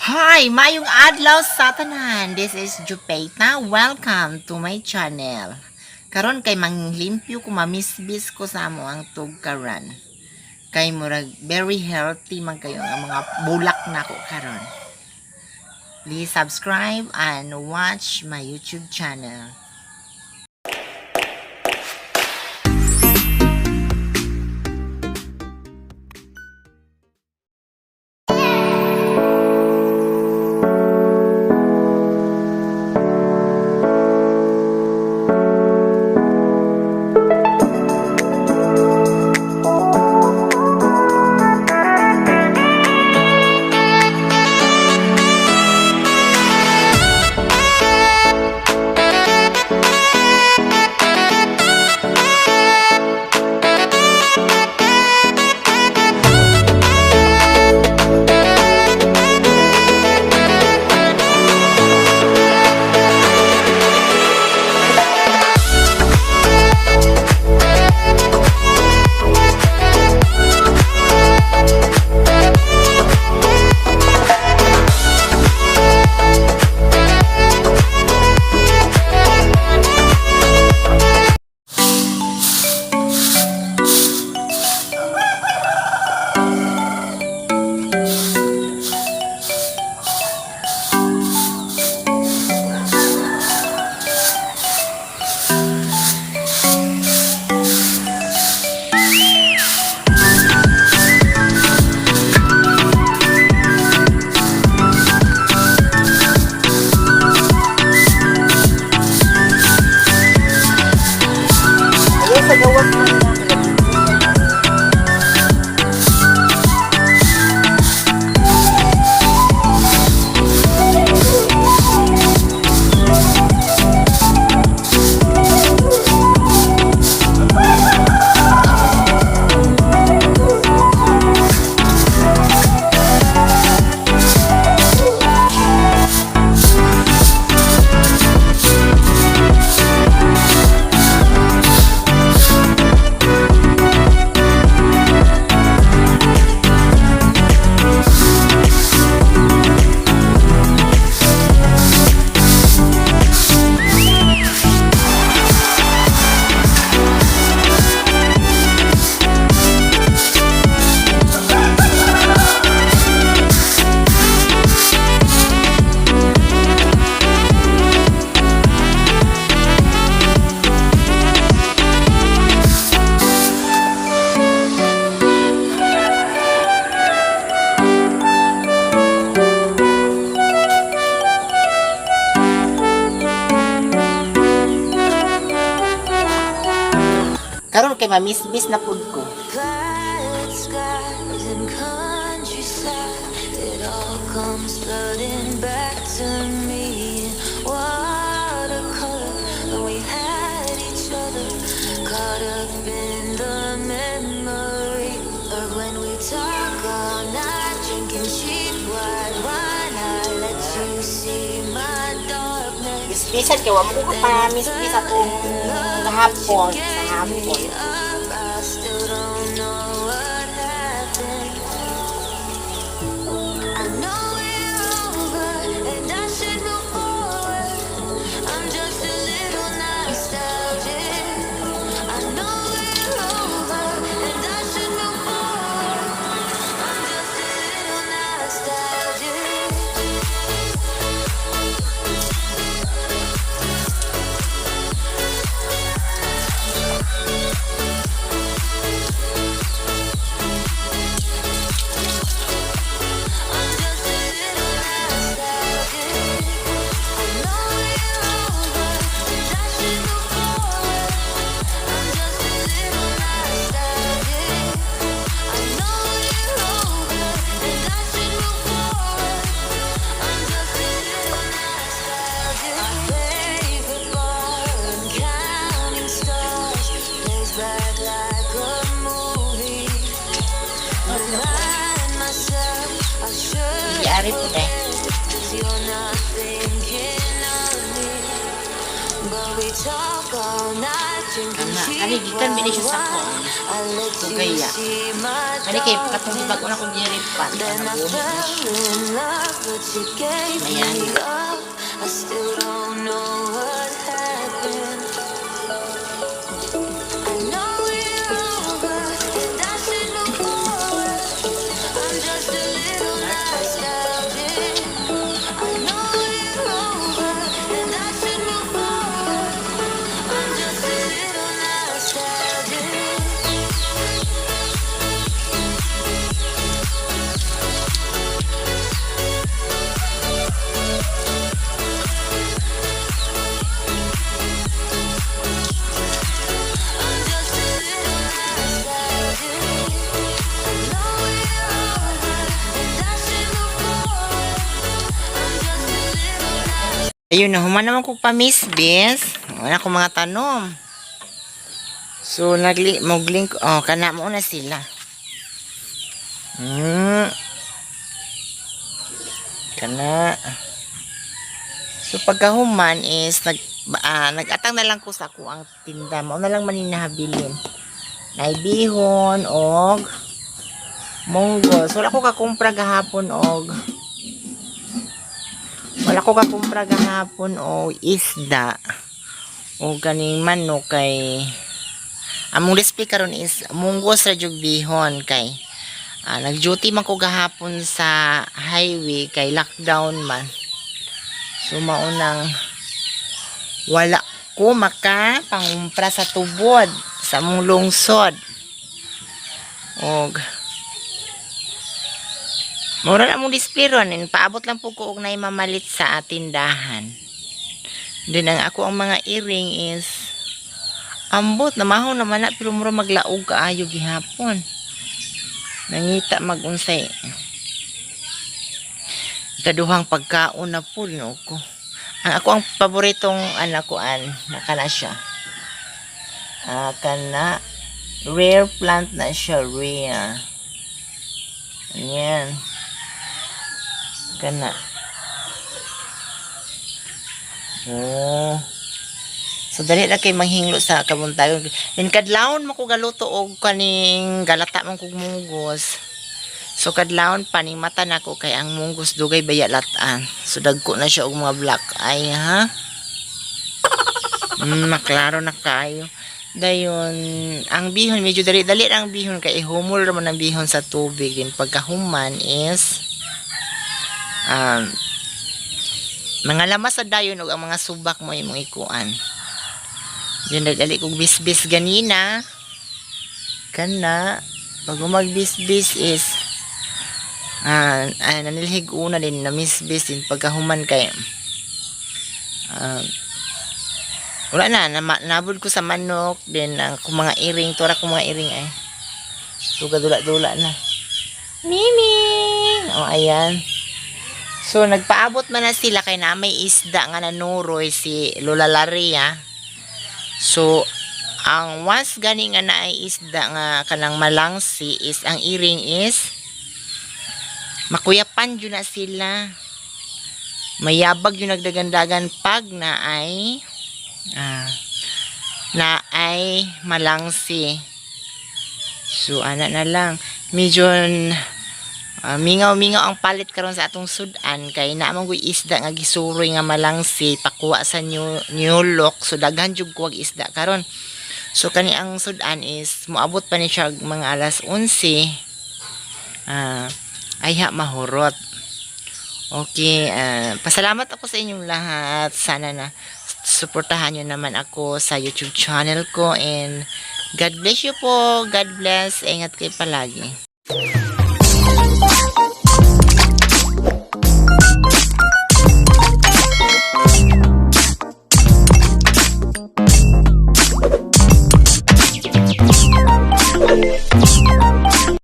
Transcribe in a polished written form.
Hi! Maayong adlaw sa tanan! This is Jupeta. Welcome to my channel. Karon kay manglimpyo ko, mamisbis ko sa amo ang tugkaran. Kay murag very healthy man kayo ang mga bulak nako karon. Please subscribe and watch my YouTube channel. Ayaw sa gawas man na. Karon kay mamisbis na pud ko. Violet skies and countryside, it all comes flooding back to me. Watercolor, when we had each other, caught up in the memory of when we talk all night, drinking cheap white wine. I let you see my darkness. Misbisan kay wa mo ko pa misbis akong hapon sa hapon. Up, I still don't know what happened. I know we're over, and I should move forward. I'm just a little nostalgic. I know we're over, and I should move forward. I'm just a little nostalgic. I'm just a little nostalgic. I know we're over, and I should move forward. I'm just a little nostalgic. I know we're over, and I should move forward. I'm just a little nostalgic. Our favorite bar and counting stars plays back like a movie. Remind myself I should Yari po eh. forget, 'cause you're not thinking of me. But We talk all night, drinking Kana, cheap kani gikan ba ni siya sa white ko? wine. I let you Tugaya. See my Kani kay dark katong bago na kong giripat. Then I Naguhi na fell siya. in love, but you gave Ayan. Me up. I still don't know what happened. I know we're over, and I should move forward. I'm just a little nostalgic. I know we're over, and I should move forward. I'm just a little nostalgic. I'm just a little nostalgic. I know we're over, and I should move forward. I'm just a little nostalgic. Ayun na, human naman ko pamisbis. Wala akong mga tanom. So, nagli, mugling, oh, kana mo na sila. Kana. So, pagkahuman is, nag-atang na lang ko sa ako ang tinda. Mao na lang maninahabilin. Naibihon, og munggos. Wala ko kakumpra gahapon og isda o kaning manok kay among recipe karon is munggos ra jug bihon kay nag-duty man ko gahapon sa highway kay lockdown man. So maunang wala ko maka pangumpra sa tubod sa among lungsod. Og mura na among display ron and paabot lang po ko og nay mamalit sa tindahan. Then ang ako ang mga earring is ambot namahaw naman na pero mura maglaog kaayo gihapon. Nangita magunsay. Ikaduhang pagkaon na po no ko. Ang ako ang paboritong anak ko an naka na siya. Ah, kana rare plant na siya, rare. Ayan. Kana. Oh. So dali na kay manghinglo sa kabuntagon. Then kadlawon mo ko galuto og kaning galata man kog munggos. So kadlawon pa ning mata nako kay ang munggos dugay baya latan. So dagko na siya og mga black eye, ha. Maklaro na kayo. Dayon, ang bihon medyo dali-dali ang bihon kay ihumol ra man ang bihon sa tubig. Din pagkahuman is mga lamas sa dayon og ang mga subak mo imong ikuan. Din dali kog bisbis ganina. Kana pag magbisbis is nanilhig una din na misbis din pagkahuman kay wala na, nabod ko sa manok din ang kung mga iring tura kong mga iring ay tuga dula-dula na. Mimi, oh, ayan. So nagpaabot man na sila kay na may isda nga nanuroy si Lola Laria. So ang once gani nga naay isda nga kanang malangsi is ang iring is makuyapan jud na sila, mayabag yung nagdagandagan pag na ay malangsi. So ana na lang, medyo mingaw-mingaw ang palit karon sa atong sudan kay naa man goy isda nga gisuroy nga malangsi pakuha sa New Look. So daghan jud kuwag isda karon. So kani ang sudan is moabot pa ni siya og mga alas 11, ayha mahurot. Okay, pasalamat ako sa inyong lahat. Sana na suportahan nyo naman ako sa YouTube channel ko and God bless you po. God bless. Ingat kayo palagi.